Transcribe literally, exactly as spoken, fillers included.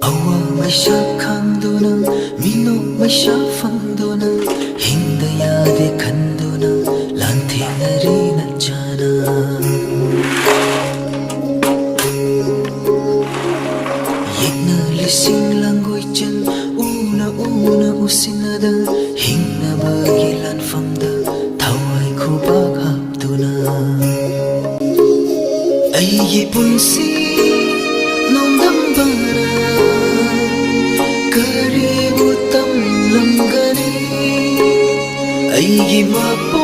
ꯑꯋꯥ ꯃꯩꯁꯥ ꯈꯪꯗꯨꯅ, ꯃꯤꯅꯣꯛ ꯃꯩꯁꯥ ꯐꯪꯗꯨꯅ, ꯍꯤꯡꯗ ꯌꯥꯗꯦ ꯈꯟꯗꯨꯅ ꯂꯥꯟꯊꯦꯡꯅꯔꯤ ꯅꯆꯥꯅ꯫ ꯌꯦꯛꯅ ꯂꯤꯁꯤꯡ ꯂꯥꯡꯒꯣꯏꯆꯟ ꯎꯅ ꯎꯅ ꯎꯁꯤꯟꯅꯗ ꯍꯤꯡꯅꯕꯒꯤ ꯂꯥꯟꯐꯝꯗ ꯊꯋꯥꯏ ꯈꯨꯕꯥꯛ ꯍꯥꯞꯇꯨꯅ꯫ ꯑꯩꯒꯤ ꯄꯨꯟꯁꯤ ꯅꯣꯡꯗꯝꯕꯅ ꯀꯔꯤꯕꯨ ꯇꯝꯂꯝꯒꯅꯤ? ꯑꯩꯒꯤ ꯃꯄꯣꯛ